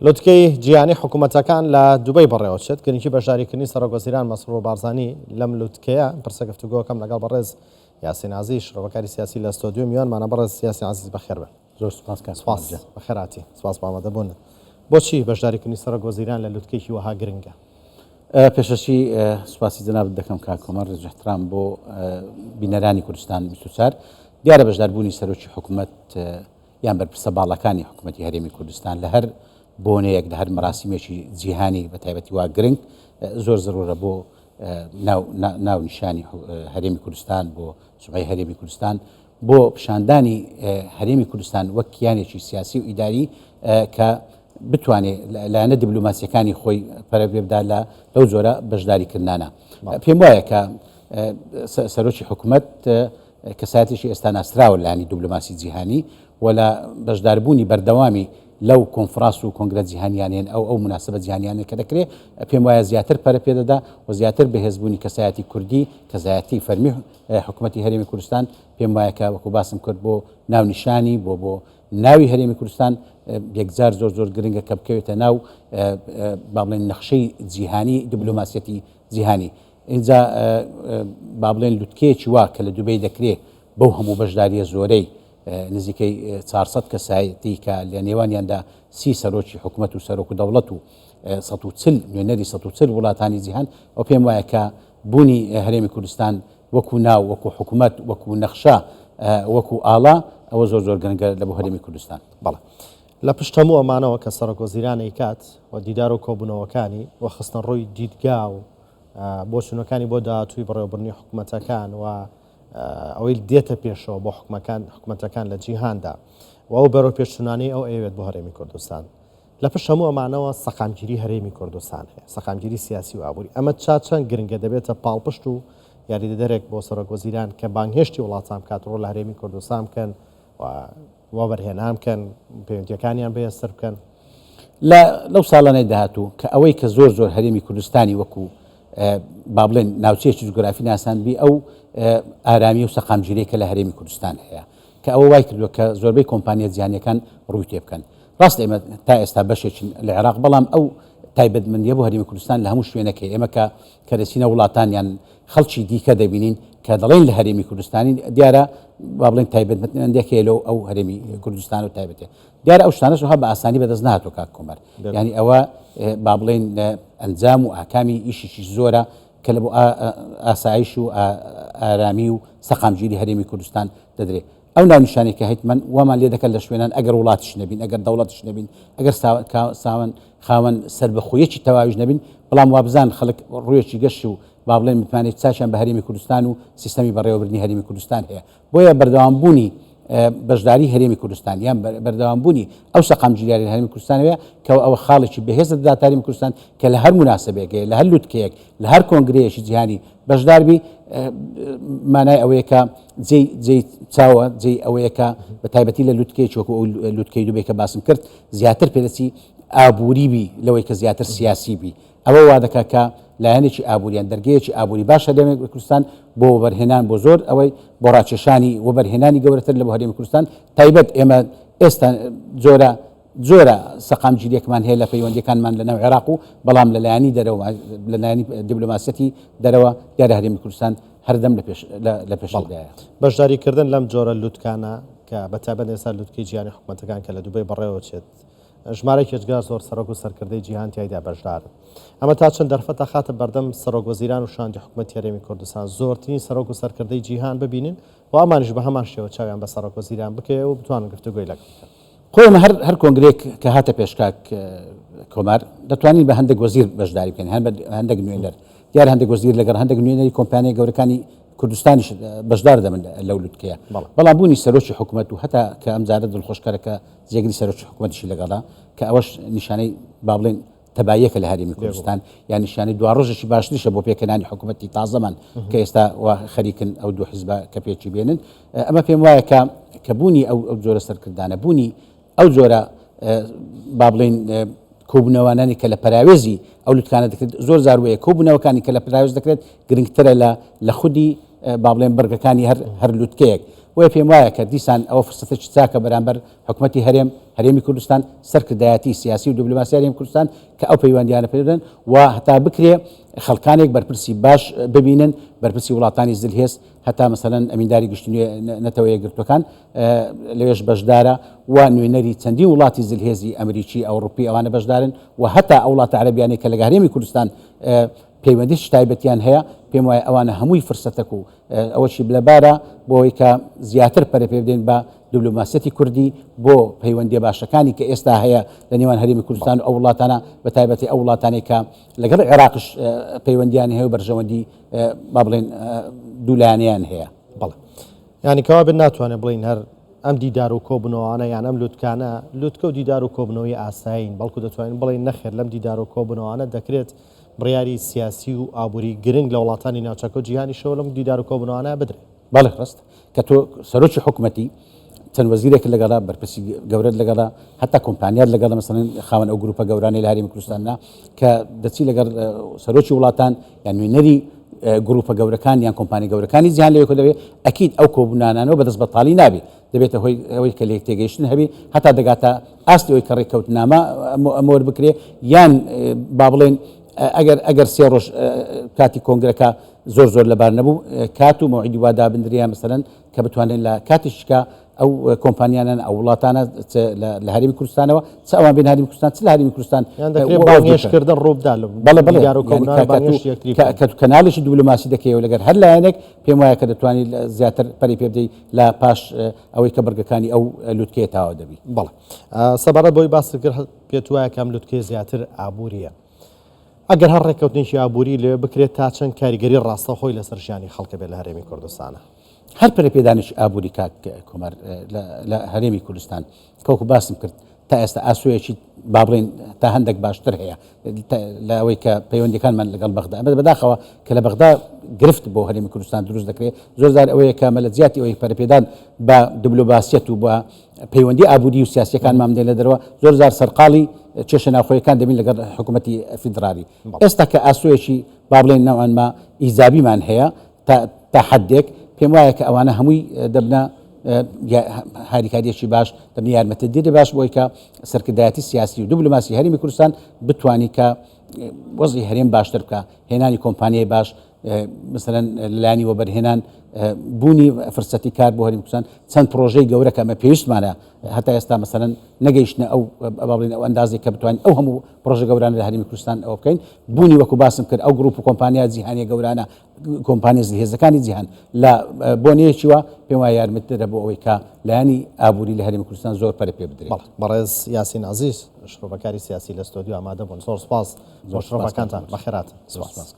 لوتکەی جیهانی حکوومەتەکان لە دوبەی بەڕێوەچێت، گرنگی بەشداریکردنی سەرۆکوەزیران مەسرور بارزانی لەم لوتکەیە، پرسە گفتوگۆکەم لەگەڵ بەڕێز یاسین عەزیز، شرۆڤەکاری سیاسی لە ستۆدیۆ میوانمانە. بەڕێز یاسین عەزیز بەخێربێن. زۆر سوپاس کاک سوپاس سوپاس جان. بەخێرهاتی، سوپاس بۆ ئامادەبوونت. بۆچی بەشداریکردنی سەرۆکوەزیران لە لوتکەیەکی وەها گرنگە؟ پێشەکی سوپاسی جەنابت دەکەم کاک کۆمەر، ڕێز و ئیحترام بۆ بینەرانی کوردستان 24. دیارە بەشداربوونی سەرۆکی حکومەت یان بەرپرسە باڵاکانی حکومەتی هەرێمی کوردستان لە هەر بۆنەیەک لە هەر مەراسیمێکی جیهانی بە تایبەتی وا گرنگ زۆر زەرورە بۆ ناونیشانی هەرێمی کوردستان بۆ سومعەی هەرێمی کوردستان بۆ پیشاندانی هەرێمی کوردستان وەک کیانێکی سیاسی و ئیداری کە بتوانێت لایەنە دیبلۆماسیەکانی خۆی پەرە پێ بدات لە لەو جۆرە بەشداریکردنانە پێم وایە کە سەرۆکی حکومەت کەسایەتێکی ئێستا ناسراوە لایەنی دوبلۆماسی جیهانی و لە بەشداربوونی بەردەوامی لەو کۆنفراس و کۆنگرە جیهانیانەن ئەو ئەو موناسبە جیهانیانە کە دەکرێ پێم وایە زیاتر پەرە پێدەدا و زیاتر بەهێزبوونی کەسایەتی کوردی کەسایەتی فەرمی حکوومەتی هەرێمی کوردستان پێم وایە کە وەکو باسم کرد بۆ ناونیشانی بۆ بۆ ناوی هەرێمی کوردستان یەکجار زۆر زۆر گرنگە کە بکەوێتە ناو با بڵێن نەخشەی جیهانی دیبلۆماسیەتی جیهانی ئینجا با بڵێن لوتکەیەکی وا کە لە دوبەی دەکرێ بەو هەموو بەشدارییە زۆرەی نزیکەی 400 کەسایەتی کە لە نێوانیاندا سی سەرۆکی حکومەت و سەرۆک و دەوڵەت و 140 نوێنەری 140 وڵاتانی جیهان ئەو پێم وایە کە بوونی هەرێمی کوردستان وەکو ناو وەکو حکومەت وەکو نەخشە وەکو ئاڵا ئەوە زۆر زۆر گرنگە لە بۆ هەرێمی کوردستان. بەڵێ. لە پشت هەموو ئەمانەوە کە سەرۆکوەزیران ئەیکات و دیدار و کۆبوونەوەکانی و خستنەڕووی دیدگا و بۆچوونەکانی بۆ داهاتووی بەڕێوەبردنی حکومەتەکان و ئەوەی دێتە پێشەوە بۆ حکومەکان حکومەتەکان لە جیهاندا و ئەو بەرەو پێشچوونانەی ئەو ئەیەوێت بۆ هەرێمی کوردستان لە پشت هەموو ئەمانەوە سەقامگیری هەرێمی کوردستان هەیە سەقامگیری سیاسی و ئابووری ئەمە چا چەند گرنگە دەبێتە پاڵپشت و یاریدەدەرێک بۆ سەرۆک وەزیران کە بانگهێشتی وڵاتان بکات ڕۆ لە هەرێمی کوردستان بکەن و وەبەرهێنان بکەن، پەیوەندییەکانیان بەهێزتر بکەن. لە لەو ساڵانەی داهاتوو کە ئەوەی کە زۆر زۆر هەرێمی کوردستانی وەکو با بڵێن ناوچەیەکی جوگرافی ناساندبی ئەو ئارامی و سەقامگیریە کە لە هەرێمی کوردستان هەیە کە ئەوە وای کردووە کە زۆربەی کۆمپانیا جیهانیەکان ڕووی تێ بکەن ڕاست ئێمە تا ئێستا بەشێکین لە عێراق بەڵام ئەو تایبەتمەندیە بۆ هەرێمی کوردستان لە هەموو شوێنەکەی ئێمە کە کە دەچینە وڵاتان یان خەڵکی دیکە دەبینین کە دەڵێن لە هەرێمی کوردستانین دیارە با بڵێن تایبەتمەندێک هەیە لەو ئەو هەرێمی کوردستان و تایبەتێ دیارە ئەو شتانەش وەها بە ئاسانی بەدەست نهاتوە کاک کۆمار یعنی ئەوە با بڵێن ئەنجام و ئاکامی ئیشێکی زۆرە کە لە بۆ ئاسایش و ئارامی و سەقامگیری هەرێمی کوردستان دەدرێ ئەو ناونیشانەی کە هەیتمان وامان لێ دەکات لە شوێنان ئەگەر وڵاتیش نەبین، ئەگەر دەوڵەتیش نەبین، ئەگەر ساوەن خاوەن سەربەخۆیەکی تەواویش نەبین، بەڵام وابزان خەڵک ڕوویەکی گەش و با بڵێن متمانەی چاکیان بە هەرێمی کوردستان و سیستەمی بەڕێوەبردنی هەرێمی کوردستان هەیە. بۆیە بەردەوامبوونی بەشداری هەرێمی کوردستان یان بەردەوامبوونی ئەو سەقامگیرییانەی لە هەرێمی کوردستان هەیە کە ئەوە خاڵێکی بەهێزە دەداتە هەرێمی کوردستان کە لە هەر موناسەبەیەک هەیە، لە هەر لوتکەیەک، لە هەر کۆنگرەیەکی جیهانی بەشداربی مانای ئەوەیە کە جێی جێی چاوە جێی ئەوەیە کە بە تایبەتی لە لوتکەیەکی وەکو ئەو لوتکەی دوبەی کە باسم کرد زیاتر پێدەچی ئابووری بی لەوەی کە زیاتر سیاسی بی ئەوە وا دەکات کە لایەنێکی ئابووریان دەرگەیەکی ئابووری باش هەرێمی کوردستان بۆ وەبەرهێنان بۆ زۆر ئەوەی بۆ ڕاکێشانی وەبەرهێنانی گەورەتر لە بۆ هەرێمی کوردستان تایبەت ئێمە ئێستا جۆرە جۆرە سەقامگیریەکمان هەیە لە پەیوەندیەکانمان لە ناو عێراق و بەڵام لە لایەنی دەرەوە لە لایەنی دیبلۆماسیەتی دەرەوە دیارە هەرێمی کوردستان هەردەم لە پێش لە پێشەنگدایە. بەشداری کردن لەم جۆرە لوتکانە کە بە تایبەت ئێستا لوتکەی جیهانی حکومەتەکان کە لە دوبەی بەڕێوەچێت ژمارەیەکی ئێجگار زۆر سەرۆک و سەرکردەی جیهان تیایدا بەشدارن ئەمە تا چەند دەرفەت دەخاتە بەردەم سەرۆک وەزیران و شاندی حکومەتی هەرێمی کوردستان زۆرترین سەرۆک و سەرکردەی جیهان ببینن و ئەمانیش بە هەمان شێوە چاویان بە سەرۆک وەزیران بکەوێ و بتوانن گفتوگۆی لەگەڵ بکەن. خۆ ئێمە هەر هەر کۆنگرەیەک کە هاتە پێش کاک کۆمار دەتوانین بە هەندێک وەزیر بەشداری بکەین هەر بە هەندێک نوێنەر دیار هەندێک وەزیر لەگەڵ هەندێک نوێنەری کۆمپانیای گەورەکانی کوردستانیش بەشدار دەبن لەو لوتکەیە بەڵام بوونی سەرۆکی حکوومەت و هەتا کە ئەم جارە دڵخۆشکەرە کە جێگری سەرۆکی حکوومەتیشی لەگەڵە کە ئەوەش نیشانەی با بڵێن تەباییەکە لە هەرێمی کوردستان یان نیشانەی دواڕۆژێکی باشتریشە بۆ پێکهێنانی حکوومەتی تازەمان کە ئێستا وا خەریکن ئەو دوو حزبە کە پێکی بێنن ئەمە پێم وایە کە کە بوونی ئەو ئەو جۆرە سەرکردانە بوونی ئەو جۆرە با بڵێین کۆبوونەوانانی کە لە پەراوێزی ئەو لوتکانە دەکرێت زۆر جار وەیە کۆبوونەوەکانی کە لە پەراوێز دەکرێت گرنگترە لە لە خودی با بڵێن بڕگەکانی هەر هەر لوتکەیەک. بۆیە پێم وایە کە دیسان ئەوە فرسەتێکی چاکە بەرامبەر حکومەتی هەرێم، هەرێمی کوردستان، سەرکردایەتی سیاسی و دیبلۆماسی هەرێمی کوردستان کە ئەو پەیوەندیانە پێ بدەن و هەتا بکرێ خەڵکانێک بەرپرسی باش ببینن، بەرپرسی وڵاتانی زلهێز هەتا مەسەلەن ئەمینداری گشتی نەتەوە یەکگرتووەکان لەوێش بەشدارە و نوێنەری چەندین وڵاتی زلهێزی ئەمریکی، ئەوڕوپی ئەوانە بەشدارن و هەتا ئەو وڵاتە عەرەبیانەی کە لەگە هەرێمی کوردستان پەیوەندیی تایبەتیان هەیە، پێم وایە ئەوانە هەمووی فرسەتەک و ئەوەشی لەبارە بۆ ئەوەی کە زیاتر پەرە پێ بدەین بە دبلۆماسیەتی کوردی بۆ پەیوەندیە باشەکانی کە ئێستا هەیە لە نێوان هەرێمی کوردستان و ئەو وڵاتانە بە تایبەتی ئەو وڵاتانەی کە لەگەڵ عێراقش پەیوەندیان هەیە و بەرژەوەندی با بڵێن دوولایەنەیان هەیە. بەڵێ یانی کەوابێت ناتوانێت بڵێین هەر ئەم دیدار و کۆبوونەوانە یان ئەم لوتکانە لوتکە و دیدار و کۆبوونەوەی ئاسایین، بەڵکو دەتوانین بڵێین نەخێر لەم دیدار و کۆبوونەوانە دەکرێت بڕیاری سیاسی و ئابووری گرنگ لە وڵاتانی ناوچەکە و جیهانیشەوە لەم دیدار و کۆبوونەوانە بدرێت. بەڵێ ڕاستە کە تۆ سەرۆکی حکومەتی چەند وەزیرێکت لەگەڵە، بەرپرسی گەورەت لەگەڵە، هەتا کۆمپانیات لەگەڵە، مەسەلەن خاوەن ئەو گروپە گەورانەی لە هەرێمی کوردستان نا، کە دەچی لەگەڵ سەرۆکی وڵاتان یان نوێنەری گروپە گەورەکان یان کۆمپانیا گەورەکانی جیهان لەوێ کۆ دەبێت، ئەکید ئەو کۆبوونانانەوە بەدەست بەتاڵی نابێت، دەبێتە هۆی ئەوەی کە لێک تێگەیشتن هەبی هەتا دەگاتە ئاستی ئەوەی کە ڕێککەوتنامە مۆر بکرێ یان با بڵێن ئەگەر ئەگەر سێ ڕۆژ کاتی کۆنگرەکە زۆر زۆر لەبار نەبوو کات و مەوعیدی وا دابندرێ مەسەلەن کە بتوانێت لە کاتێکیشکا ئەو کۆمپانیانە ئەو وڵاتانە لە هەرێمی کوردستانەوە چ ئەوان بێن هەرێمی کوردستان چ لە هەرێمی کوردستان یان دەکرێت بانگهێشتکردن ڕووبدا لە بەڵێ بەڵێ کە کەناڵێکی دیبلۆماسی دەکەیەوە لەگەر هەر لایەنێک پێم وایە کە دەتوانیت زیاتر پەری پێ بدەیت لە پاش ئەوەی کە بڕگەکانی ئەو لوتکەیە تەواو دەبی. بەڵێ سەبارەت بەوەی باست کرد پێت وایە کە ئەم لوتکەیە زیاتر ئابوورییە؟ ئەگەر هەر ڕێککەوتنێکی ئابووری لەوێ بکرێت تا چەند کاریگەری ڕاستەوخۆی لەسەر ژیانی خەڵک بێت لە هەرێمی کوردستانە؟ هەر پەرەپێدانێکی ئابووری کاک کۆمار لە هەرێمی کوردستان کە وەکو باسم کرد تا ئێستا ئاسۆیەکی با بڵێین تا هەندێک باشتر هەیە لە ئەوەی کە پەیوەندەکانمان لەگەڵ بەغدا ئەمە بەداخەوە کە لە بەغدا گرفت بۆ هەرێمی کوردستان دروست دەکرێت زۆر جار ئەوەیە کە ئەمە لە جیاتی ئەوەی پەرەپێدان بە دبلۆباسیەت و بە پەیوەندی ئابووری و سیاسیەکانمان بدەین لە دەرەوە زۆر جار سەرقاڵی کێشە ناوخۆیەکان دەبین لەگەڵ حکوومەتی فیدرالی ئێستا کە ئاسۆیەکی با بڵێن نەوعەن ما ئیجابیمان هەیە تا حدێک پێم وایە کە ئەوانە هەمووی دەبنە هاریکاریەکی باش دەبنە یارمەتیدەری باش بۆی کە سەرکردایەتی سیاسی و دیبلۆماسی هەرێمی کوردستان بتانی کە وەزی هەرێم باشتر بکە هێنانی کۆمپانیای باش مثلەن لانی وەبەرهێنان بوونی فرسەتی کار بۆ هەرێمی کوردستان چەند پرۆژەی گەورە کە ئەمە پێویستمانە هەتا ئێستا مەسەلەن نەگەیشتنە ئەو با بڵێین ئەو ئەندازەی کە بتوانین ئەو هەموو پرۆژە گەورانە لە هەرێمی کوردستان ئەوە بکەین بوونی وەکو باسم کرد ئەو گروپ و کۆمپانیا جیهانیە گەورانە کۆمپانیا زلهێزەکانی جیهان لە بۆنەیەکی وا پێم وایە یارمەتیدەرە بۆ ئەوەی کە لایەنی ئابووری لە هەرێمی کوردستان زۆر پەرە پێ بدرێت. بەڵێ بەڕێز یاسین عەزیز شرۆڤەکاری سیاسی لە ستۆدیۆ ئامادە بوون زۆر سوپاس بۆ شرۆڤەکانتان بەخێرهاتن سوپاس.